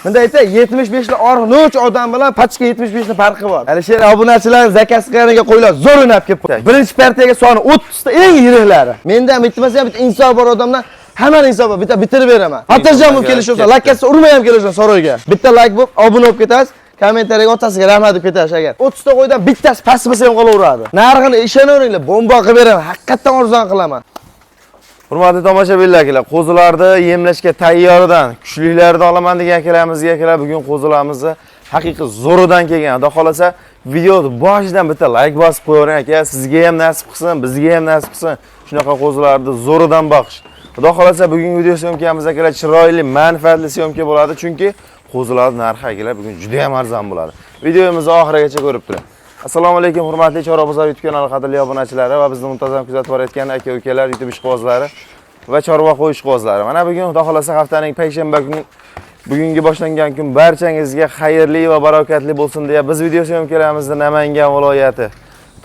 Bunday aytsa 75 li orq odam bilan pachka 75 ni farqi bor. Alisher obunachilar zakaz qilganiga qo'ylar zo'r o'ynab kelib qo'ydi. Birinchi partiyaga soni 30 ta eng yiriklari. Menda ham bitmasa ham bitta inson bor odamdan hammani inson bor, bitta bitirib beraman. Xotirjam bo'lib kelishaversan, lakkasi urmay ham kelasan saroyga. Bitta like bo'lib obuna bo'lib ketasiz. Kommentariyaga otasiga rahmat deb ketasiz agar. 30 ta qo'ydan bittasi past bo'lsa ham qolaveradi. Narxini ishonaveringlar, bomba qilib beraman. Haqiqatdan arzon qilaman. Hurmatli tomoshabinlar, akalar, qo'zilarni yemlashga tayyordan, kuchlilarni olaman degan akalarimizga akalar, bugun qo'zilarimizni haqiqiy zo'ridan kelgan. Xudo xolasa, videoni boshidan bitta like bosib qo'yavering aka, sizga ham nasib qilsin, bizga ham nasib qilsin. Shunaqa qo'zilarni zo'ridan boqish. Xudo xolasa, bugungi video syomkamiz akalar chiroyli, manfaatli syomka bo'ladi, chunki qo'zilar narxi akalar bugun juda ham arzon bo'ladi. Videomizni oxirigacha ko'rib turing. Assalomu alaykum hurmatli Chorva bozor YouTube kanali qadrli obunachilari va bizni muntazam kuzatib borayotgan aka-ukalar, YouTube ishqibozlari va chorva qo'y ishqibozlari. Mana bugun Xudo xolasa haftaning payshanba kuni, bugungi boshlangan kun barchangizga xayrli va barakatli bo'lsin deya biz video syomkalarimizni Namangan viloyati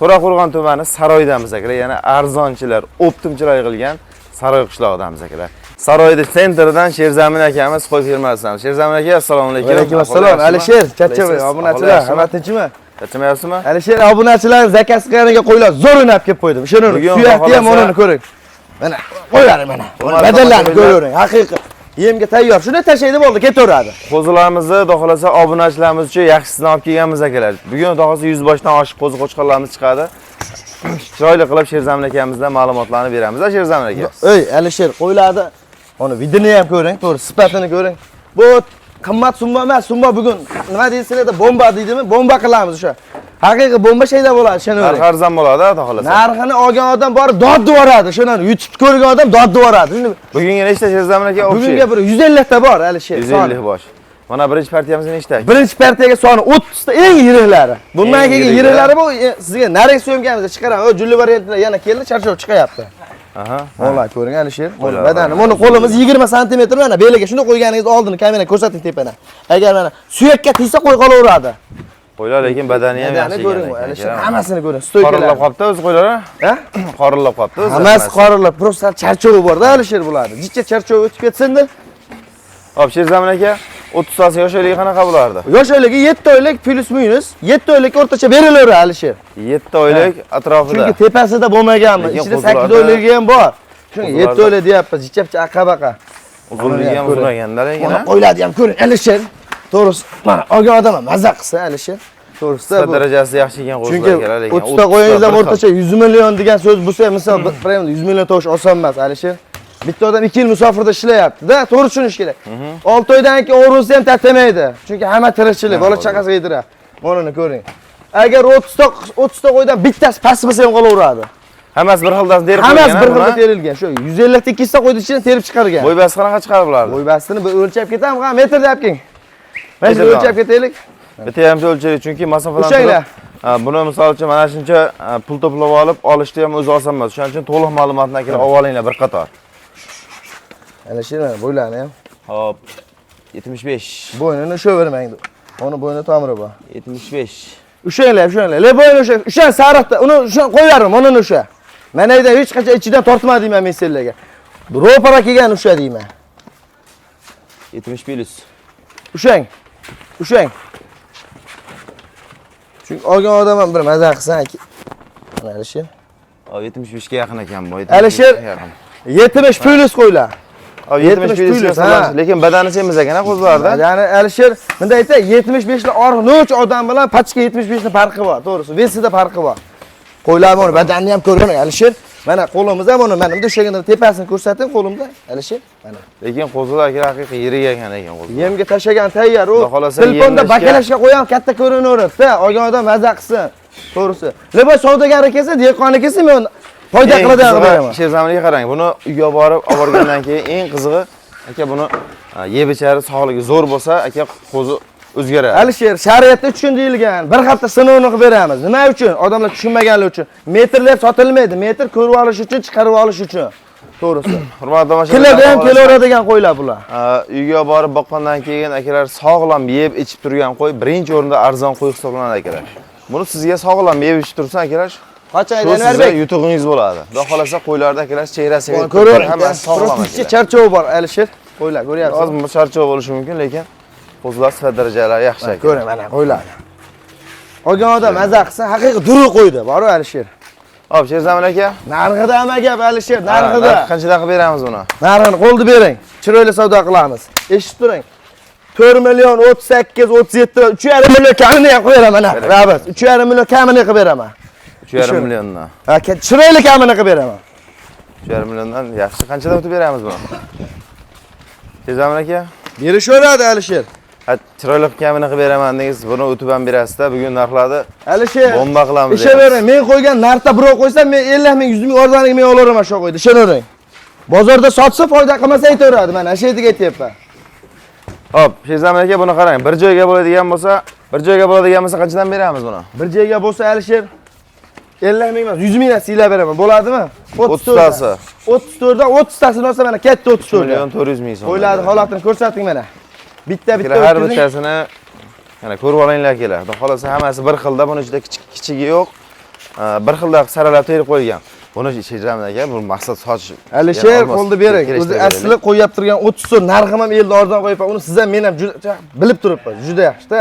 To'raqo'rg'on tumani Saroydamiz akalar, ya'ni arzonchilar, оптом chilar yig'ilgan Saroy qishlog'idamiz akalar. Saroyda sentridan Sherzamin akamiz qo'y fermasidan. Sherzamin aka, assalomu alaykum. Alaykum assalom. Alisher, charchamang, obunachilar, hamma tinchmi? Charchamayapsizmi? Alisher obunachilar zakaz qilganiga qo'ylar zo'r o'ynab kelib qo'ydim. Ishonaver. Bugun Suyakni ham xudo o'rnini ko'ring. Mana qo'ylaring mana. Badallarni ko'ravering. Haqiqiy. Yemga tayyor. Shuni tashlaydi bo'ldi, ketaveradi. Qo'zilarimizni xudo xolasa obunachilarimiz uchun yaxshisini olib kelganmiz akalar. Bugun xudo xolasa 100 boshdan oshiq qo'zi qo'chqorlarimiz chiqadi. Chiroyli qilib Sherzamin akamizdan ma'lumotlarni beramiz, a Sherzamin aka. Ey, Alisher, qo'ylarni uni vidini ham ko'ring, to'g'ri, sifatini ko'ring. Bu qimmat summa emas, summa bugun nima deysizlar, bomba deydimi? Bomba qilamiz o'sha. Haqiqiy bomba shayda bo'ladi, ishonaver. Narx arzon bo'ladi, xudo xolasa. Narxini olgan odam borib dod devoradi, shuni YouTube ko'rgan odam dod devoradi. Bugunga nechta Sherzamin aka? Bugunga bir 150 ta bor, Alisher. 150 bosh. Mana birinchi partiyamiz nechta? Birinchi partiyaga soni 30 ta eng yiriklari. Bundan Eng keyin yiriklari. yiriklari bu sizga narigi syomkamizda chiqaraman. O julli variantlar yana keldi, charchov chiqayapti. Aha. Vallahi ko'ring Alisher. Qo'ylar, Badani, buni qo'limiz 20 santimetr mana beliga shuni qo'yganingiz oldini kamera ko'rsating tepadan. Agar mana suyakka tegsa qo'y qolaveradi. Qo'ylar lekin badani ham Badani yaxshi ko'ring, ekan. Alisher, hammasini ko'ring. Стойка lar. Qorillab qolibdi o'zi qo'ylar. Ha? Qorillab qolibdi o'zi. Hammasi qorillab, просто charchovi borda Alisher bularni. Jicha charchovi o'tib ketsin-da. Hop, Sherzamin aka, 30 tasi yosh oyligi qanaqa bo'lardi? Yosh oyligi 7 oylik плюс минус, 7 oylik o'rtacha berilaveradi Alisher. 7 oylik atrofida. Chunki tepasida bo'lmaganmi? Lekin Ichida qo'zilarda- 8 oyligi ham bor. Shunga 7 qo'zilarda- oylik deyapmiz, jichapcha aqa-baqa. Uzunligi ham uzun ekanda lekin. Mana ha? qo'ylarni ham ko'ring, Alisher. To'g'risi, mana olgan odam ham maza qilsa Alisher. To'g'risida Sifat bu. darajasi yaxshi ekan qo'zilar Chunki akalar, lekin 30 ta qo'yingiz ham bir xil. o'rtacha 100 million degan so'z bo'lsa, misol prям 100 million tovush oson emas, Alisher. Bitta odam 2 yil musofirda ishlayapti-da, to'g'ri tushunish kerak. 6 oydan keyin o'g'risi ham tatamaydi. Chunki hamma tirikchilik, bola chaqasiga yediradi. Mana ko'ring. Agar 30 ta 30 ta qo'ydan bittasi past bo'lsa ham qolaveradi. Hammasi bir xildan terib Hammasi qo'ygan, bir ha, xilda buni? terilgan. Shu 150 ta 200 ta qo'yni ichidan terib chiqargan. Bo'ybasi qanaqa chiqarib bularni? Bo'ybasini bir o'lchab ketamiz, ha, metrda olib keling. Mana shu Metrdan. o'lchab ketaylik. Bitta yarimta o'lchaylik, chunki masofadan Ushanglar. turib, ha, buni misol uchun mana shuncha ha, pul to'plab olib, olishda ham o'zi oson emas. Shuning uchun to'liq ma'lumotni akalar olib olinglar bir qator. Ana shu mana bo'ylarni ham. Hop. 75. Bo'ynini ushavermang. Uni bo'yni tomiri bor. 75. Ushanglar, ushanglar. Le bo'yni usha, ushang sariqda, uni ushang qo'yarim, uni usha. Mana yerda hech qachon ichidan tortma deyman men senlarga. Ro'para kelgan usha deyman. 70 плюс. Ushang. Ushang. Chunki olgan odam ham bir maza qilsa, mana Alisher. Hop, 75 ga yaqin ekan bu. Alisher. 75 ga yaqin. 70 плюс qo'ylar. Hop, 70 70 плюс, плюс, ha. lekin badani semiz ekan, ha, qo'zilarda. Ya'ni Alisher, bunday aytsa 75 li orq odam bilan pachka 75 ni farqi bor, to'g'risi. Вес ida farqi bor. Qo'ylar bor, badanni ham ko'ring Alisher. Mana qo'limiz ham uni mana bunday ushlaganda tepasini ko'rsating qo'limda Alisher. Mana. Lekin qo'zilar aka haqiqiy yirik ekan lekin qo'zilar. Yemga tashlagan tayyor u. Xudo xohlasa Telefonda yemlashga- bakalashga qo'yam katta ko'rinaveradi-da. Olgan odam maza qilsin. To'g'risi. Любой savdogari kelsa, dehqoni kelsa men foyda Eng qiladigan qizig'i, beraman. Sherzaminga qarang, buni uyga borib olib borgandan keyin eng qizig'i aka buni ha, yeb ichari sog'ligi zo'r bo'lsa, aka qo'zi o'zgaradi. Alisher, shariatda 3 kun deyilgan. Bir hafta sinovni qilib beramiz. Nima uchun? Odamlar tushunmaganligi uchun. Metrlab sotilmaydi. Metr ko'rib olish uchun, chiqarib olish uchun. To'g'risi. Hurmatli tomoshabinlar, Kiloda ham xohlasa, kelaveradigan qo'ylar bular. ha, uyga borib boqqandan keyin akalar sog'lom yeb ichib turgan qo'y birinchi o'rinda arzon qo'y hisoblanadi akalar. Buni sizga sog'lom yeb ichib tursa akalar, Qachon shu sizni Anvarbek? yutug'ingiz bo'ladi. Xudo xohlasa qo'ylarda akalar chehrasiga Ko'ravering. hammasi sog'lom Просто akalar. charchov bor Alisher. Qo'ylar ko'ryapsiz. Hozir charchoq bo'lishi mumkin, lekin Qo'zilar sifat darajalari yaxshi aka. Ko'ring, mana qo'ylarni. Olgan odam maza qilsa, haqiqiy duruq qo'ydi. Bor-u Alisher. Hop, Sherzamin aka. Narxida hamma gap Alisher, narxida. Narxi qanchadan qilib beramiz buni? Narxini qo'lni bering. Chiroyli savdo qilamiz. Eshitib turing. 4 million 38 37 3,5 million kamini ham qilib beraman. Rabas, 3,5 million kamini qilib beraman. 3,5 milliondan. Ha, chiroyli kamini qilib beraman. 3,5 milliondan yaxshi. Qanchadan o'tib beramiz buni? Sherzamin aka. Berishaveradi Alisher. Ha, chiroyli qilib kamini qilib beraman dedingiz. Buni o'tib ham berasizda. Bugun narxlarni Alisher. bomba qilamiz. Ishonavering, men qo'ygan narxda birov qo'ysa, men 50 ming, 100 ming arzoniga men olaveraman shu qo'ydi. Ishonavering. Bozorda sotsa foyda qilmasa aytaveradi mana, shu yerga aytyapman. Hop, Sherzamin aka buni qarang. Bir joyga bo'ladigan bo'lsa, bir joyga bo'ladigan bo'lsa qanchadan beramiz buni? Bir joyga bo'lsa Alisher 50 ming emas, 100 mingdan siylab beraman. Bo'ladimi? 30 tasi. 34 dan 30 tasini olsa mana katta 34. Million 400 ming so'm. Qo'ylarni holatini ko'rsating mana. Bitta bitta Har o'tkazing. bittasini mana ko'rib olinglar akalar. Xudo xolasa hammasi bir xilda, buni ichida kichik kichigi yo'q. Bir xilda saralab terib qo'yilgan. Buni Sherzamin aka, bu maqsad sotish. Alisher Yani qo'lni bering. kelishtirib O'zi asli beraylik. qo'yib turgan 30 so'm narxim ham elda arzon qo'yibman. Uni siz ham men ham juda bilib turibmiz. Juda yaxshi-da.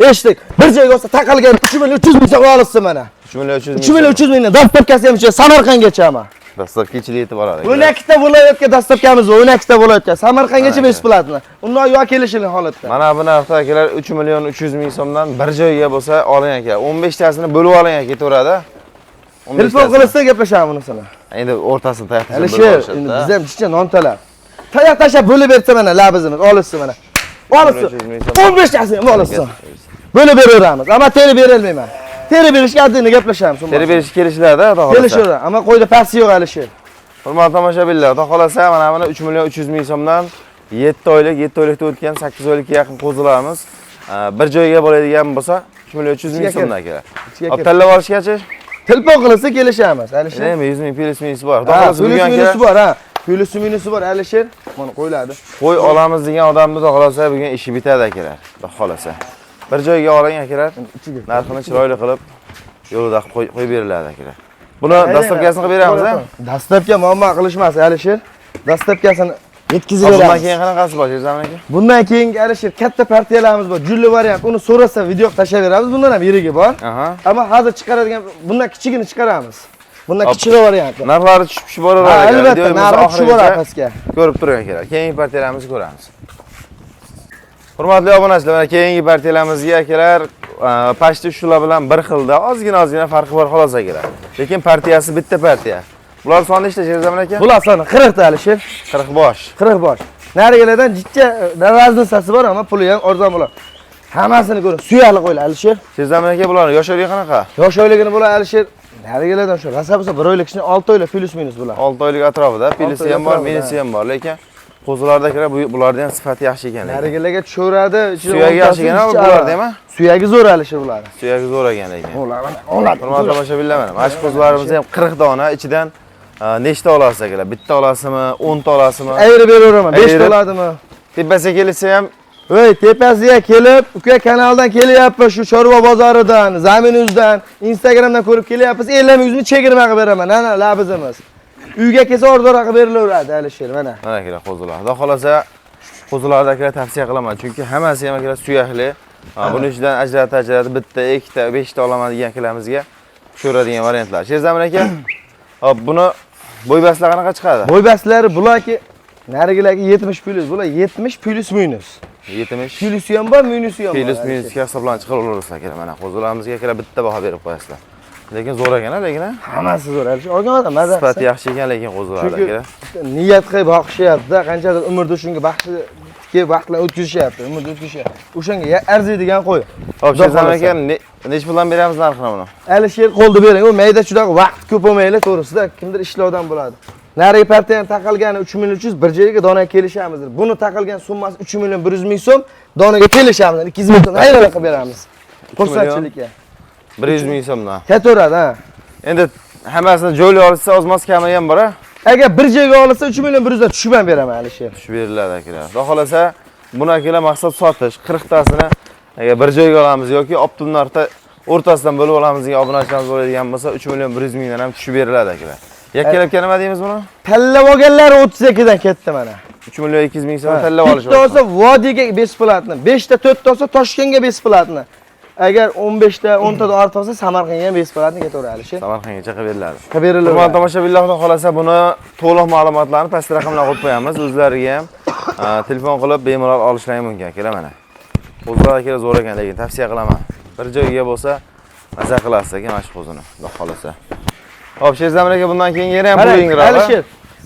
Eshitdik. Bir joyga olsa taqalgan 3 million 300 ming so'm olishsin mana. 3 million 300 ming. 3 million 300 mingdan доставка si ham ichida Samarqandgacha ama. Доставка ichida yetib boradi. 12 ta viloyatga доставка miz bor, 12 ta viloyatga. Samarqandgacha bесплатно. Undan yo kelishini holatda. Mana bu narxda akalar 3 million 300 ming so'mdan bir joyga bo'lsa oling aka. 15 tasini bo'lib oling aka ketaveradi. 15 Telefon tasini. qilsa gaplashamiz bunisini. Endi o'rtasini tayoq tashlab bo'lib Alisher, olishadi-da. endi biz ham jicha non talab. Tayoq tashlab bo'lib bersa mana labizimiz olishsin mana. Olishsin. 300 ming so'm. 15 tasini ham olishsin. Bo'lib beraveramiz. Ammo teri berolmayman. Teri berishga adini gaplashamiz. Teri berish kelishiladi, xudo xohlasa. Kelishaveradi. Ammo qo'yda pasti yo'q Alisher. Hurmatli tomoshabinlar, xudo xohlasa mana buni 3 million 300 ming so'mdan 7 oylik, 7 oylikda o'tgan 8 oylikka yaqin qo'zilarimiz bir joyga bo'ladigan bo'lsa 3 million 300 ming Ichiga kir. so'mdan kelar. Ichiga Hop, kir. tanlab olishgachi? Telefon qilsa kelishamiz Alisher. Nima 100 ming plyus minusi bor. Xudo Ha, xohlasa plyus bugun minusi aka bor ha. Plyusi minusi bor Alisher. Mana qo'yiladi. qo'y olamiz degan odamni xudo xohlasa bugun ishi bitadi akalar. Xudo xohlasa. Bir joyga oling akalar. Ichiga. Narxini chiroyli qilib yo'lida qo'yib beriladi akalar. Buni доставка sini qilib beramiz, ha? Доставка muammo qilishmas Alisher. Доставка sini yetkazib Bundan beramiz. keyin qanaqasi bor, Sherzamin aka? Bundan keyingi Alisher katta partiyalarimiz bor. Julli variant. Uni so'rasa video tashlab beramiz. Bundan ham yirigi bor. Aha. Ammo hozir chiqaradigan bundan kichigini chiqaramiz. Bundan Hop. kichikroq varianti. Narxlari tushib tushib boraveradi. Ha, akalar. albatta Videomizni narxi tushib boradi oxirigacha pastga. ko'rib turing akalar. Keyingi partiyalarimizni ko'ramiz. Hurmatli obunachilar, mana keyingi partiyalarimizga akalar, pashti shular bilan bir xilda, ozgina ozgina farqi bor xolos akalar. Lekin partiyasi bitta partiya. Bular soni nechta Sherzamin aka? Bular soni 40 ta Alisher. 40 bosh. 40 bosh. Narigilardan jicha разница si bor, ammo puli ham arzon bo'ladi. Hammasini ko'ring, suyakli qo'ylar Alisher. Sherzamin aka, bularni yosh oyligi qanaqa? Yosh oyligini bular Alisher. Narigilardan shu rosa bo'lsa 1 oylik kichkina 6 oylik plyus minus bular. 6 oylik atrofida, plyusi oylik ham bor, atrofida. minusi ham bor, lekin qo'zilarda akalar bularni ham sifati yaxshi ekan. lekin. Narigilarga tushaveradi. ichida Suyagi yaxshi o'ntasi ekan, ichi bularda ara. ham, a? Suyagi zo'r Alisher bularni. Suyagi zo'r ekan lekin. Ular mana oladi. Hurmatli tomoshabinlar, mana shu qo'zilarimiz ham 40 dona ichidan nechta olasiz akalar? Bitta olasizmi, 10 ta olasizmi? Ayirib beraveraman. 5 Ayirib. ta oladimi? Tepasiga kelsa ham Voy, tepasiga kelib, uka kanaldan kelyapmiz shu chorva bozoridan, Zaminuzdan, Instagramdan ko'rib kelyapmiz. 50 ming 100 ming chegirma qilib beraman. Ana labizimiz. Uyga kelsa arzonroq qilib berilaveradi Alisher mana. mana akalar qo'zilar. Xudo xolasa qo'zilarni akalar tavsiya qilaman, chunki hammasi ham akalar suyakli. Buni ichidan ajratib ajratib bitta, ikkita, beshta olaman degan akalarimizga tushaveradigan variantlar. Sherzamin aka, hop, buni bo'ybaslar qanaqa chiqadi? Bo'ybaslari bularki narigilarga 70 plyus, bular 70 plyus minus. 70 Plyusi ham bor, minusi ham bor. plyus minusga hisoblanib chiqaraverasizlar akalar. Mana qo'zilarimizga akalar bitta baho berib qo'yasizlar. Lekin zo'r ekan, lekin ha? Hammasi zo'r Alisher. Olgan odam maza. Sifati yaxshi ekan lekin qo'zilarda Chunki akalar. niyat qilib boqishyapti-da, qanchadir umrda shunga baxtli kelib vaqtlar o'tkazishyapti, umrda o'tkazishyapti. O'shanga arziydigan qo'y. Hop, Xudo Sherzamin xohlasa. aka, necha puldan beramiz narxini buni? Alisher qo'lni bering, u mayda chudoq vaqt ko'p bo'lmayli to'g'risida, kimdir ishli odam bo'ladi. Narigi partiyani taqalgani 3 million 300 bir joyga dona kelishamiz. Buni taqalgan summasi 3 million 100 ming so'm, donaga kelishamiz. 200 ming so'm ayirib qilib beramiz. Xursandchilikka. 100 ming so'mdan. Ketaveradi ha. Endi hammasini joyli olsa ozmoz kami ham bor, ha? Agar bir joyga olsa 3 million 100 dan tushib ham beraman Alisher. Tushib beriladi akalar. Xudo xolasa buni akalar maqsad sotish 40 tasini agar bir joyga olamiz yoki optim narxda o'rtasidan bo'lib olamiz degan obunachilarimiz bo'ladigan bo'lsa 3 million 100 mingdan ham tushib beriladi akalar. Yakkalabga nima deymiz buni? Tanlab olganlar 32 dan ketdi mana. 3 million 200 ming so'm tanlab olish. Bitta olsa Vodiyga bесплатно, 5 ta 4 ta olsa Toshkentga bесплатно. Agar 15 ta 10 ta ortib olsa Samarqandga ham bесплатно ketaveradi Alisher. Samarqandgacha qilib beriladi. Qilib beriladi. Hurmatli tomoshabinlar, xudo xolasa buni to'liq ma'lumotlarni pastda raqamlar qo'yib qo'yamiz. O'zlariga ham telefon qilib bemalol olishlari mumkin akalar mana. Qo'zilar akalar zo'r ekan, lekin tavsiya qilaman. Bir joyga bo'lsa maza qilasiz aka mana shu qo'zini, xudo xolasa. Xo'p, Sherzamir aka, bundan keyingi yeri ham pul yengilroq. Alisher,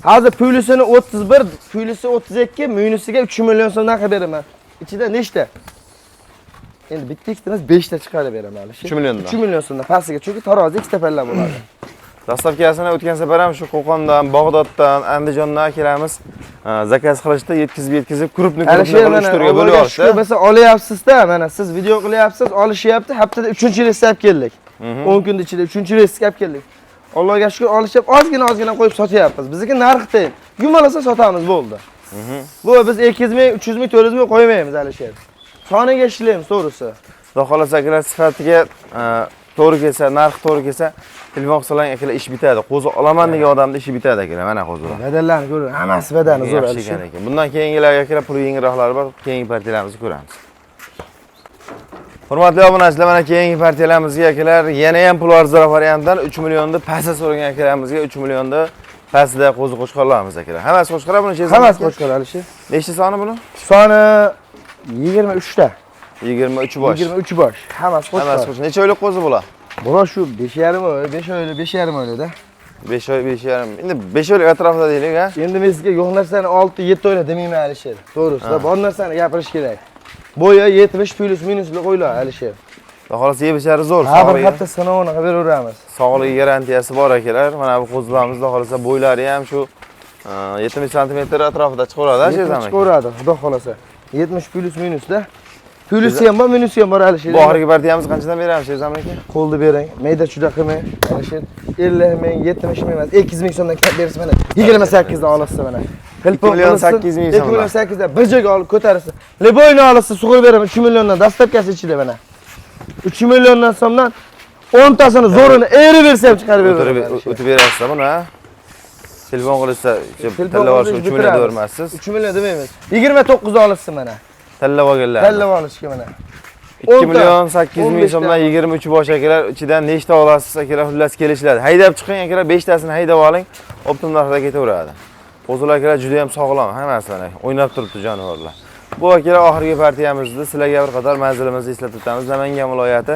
hozir plyusini 31, plyusi 32, minusiga 3 million so'mdan qilib beraman. Ichida nechta? Endi bitta ikkita emas, 5 ta chiqarib beraman Alisher. 3 milliondan. 3 million so'mdan pastiga, chunki tarozi ikkita palla bo'ladi. Dastavkasini o'tgan safar ham shu Qo'qondan, Bag'doddan, Andijondan kelamiz. Zakaz qilishda yetkazib krupni Alisher qilib mana 3 turga bo'lib Allohga shukur olishdi. bo'lsa olyapsiz-da, mana siz video qilyapsiz, olishyapti. Haftada 3-reysga olib keldik. 10 kun ichida 3-reysga olib keldik. Allohga shukur olishyapti, ozgina ozgina qo'yib sotyapmiz. Bizniki narxda. Yumalasa sotamiz bo'ldi. Bu biz 200 ming, 300 ming, 400 ming qo'ymaymiz Alisher. Soniga ishlaymiz to'g'risi. Xudo xolasa akalar sifatiga to'g'ri kelsa, narx to'g'ri kelsa, telefon qilsalar akalar ish bitadi. Qo'zi olaman degan odamda ishi bitadi akalar, mana qo'zilar. Badallarni ko'ring, hammasi badani zo'r Yaxshi Alisher. ekan ekan. Bundan keyingilar akalar puli yengilroqlari bor. Keyingi partiyalarimizni ko'ramiz. Hurmatli obunachilar, mana keyingi partiyalarimizga akalar yana ham pul arzonroq variantdan 3 millionni pastda so'ragan akalarimizga 3 millionni pastida qo'zi qo'chqorlarimiz akalar. Hammasi qo'chqor buni Sherzod Hammasi aka? qo'chqor Alisher. Nechta soni buni? Soni 23 ta. 23 bosh. 23 bosh. Hammasi Hammasi qo'chqor. qo'chqor. Necha oylik qo'zi bular? Bular shu 5,5 oy, 5 oylik, 5,5 oylikda. 5 oy, 5,5. Endi 5 oylik atrofida deylik, ha? Endi men sizga yo'q narsani 6-7 oylik demayman Alisher. To'g'risi, bor narsani gapirish kerak. Bo'yi 70 plyus minusli qo'ylar Alisher. Xudo xohlasa yeb ichari zo'r. Ha, bir Sog'lig'i, hafta sinovini qilib beraveramiz. sog'lig'i garantiyasi bor akalar. Mana bu qo'zilarimiz xudo xohlasa bo'ylari ham shu 70 sm atrofida chiqaveradi, ha, Sherzod aka? Chiqaveradi, xudo xolasa. 70 plyus minusda. Plyusi ham bor, minusi ham bor Alisher. Bu oxirgi partiyamiz qanchadan beramiz Sherzod aka? Qo'lni bering, mayda chuda qilmang. Alisher 50 ming, 70 ming emas, 200 ming so'mdan kam bersa mana 28 dan olasiz mana. 2 million 800 ming 2 so'mdan. million 800 dan bir joyga olib ko'tarasiz. Liboyni olasiz, sug'urib beraman 3 milliondan, dastavkasi ichida mana. 3 milliondan so'mdan 10 tasini zo'rini erib bersa ham chiqarib beraman. O'tib berasiz buni, ha? Telefon qilishsa, tanlab olish 3 million bermassiz. 3 million demaymiz. 29 olasiz mana. Tanlab olganlar. Tanlab olishga mana. 2 million 800 ming 15 so'mdan 23 bosh akalar ichidan nechta olasiz akalar, xullas kelishiladi. Haydab chiqing akalar, 5 tasini haydab oling, optim narxda ketaveradi. Qo'zilar akalar juda ham sog'lom, hammasi mana o'ynab turibdi jonivorlar. Bu akalar oxirgi partiyamizda sizlarga bir qator manzilimizni eslatib o'tamiz. Namangan viloyati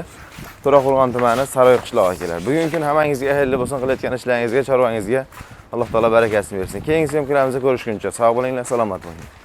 To'raqo'rg'on tumani Saroy qishlog'i akalar. Bugungi kun hammangizga xayrli bo'lsin, qilayotgan ishlaringizga, chorvangizga Alloh taolo barakasini bersin. Keyingi syomkalarimizda ko'rishguncha sog' bo'linglar, salomat bo'linglar.